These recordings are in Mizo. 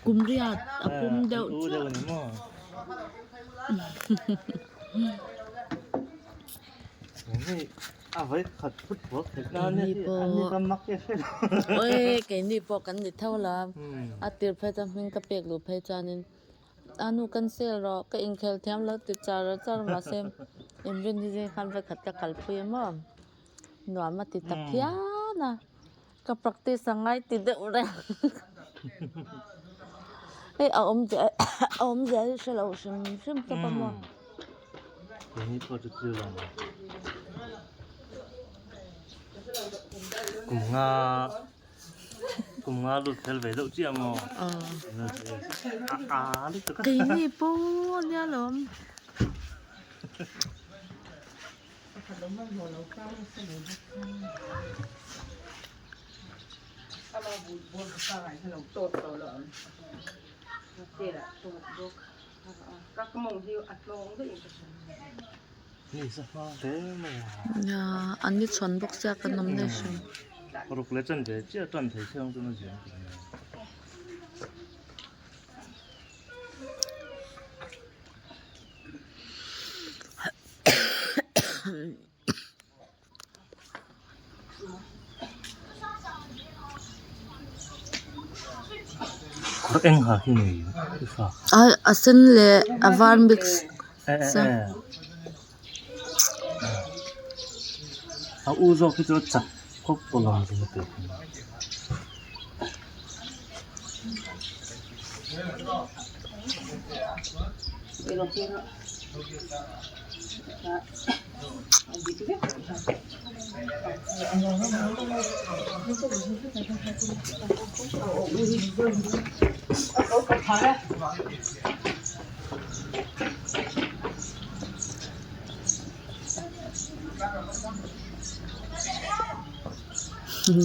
Kum riat a pum deuh chiah. Keini pawh awii keini pawh kan ni tho la a tir phei chuan hming ka pek luh phei chuanin a nu cancel rawh ka inkhel thiam lo ti char char mahse inrin hi zing khan vekhat ka kalpui a maw nuam a ti ta phian a. Ka practice a ngai ti deuh reng hei a awm a awmzia hi hre lo hrim hrim tawp a maw. Kum nga kum nga lut fel ve deuh chiah maw a a lutuk a. Keini pawh ania lawm. An ni chhawn bawk sia kan awm daih hrim. A sen leh a var mix sa.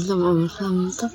Lam awm hlawm tak.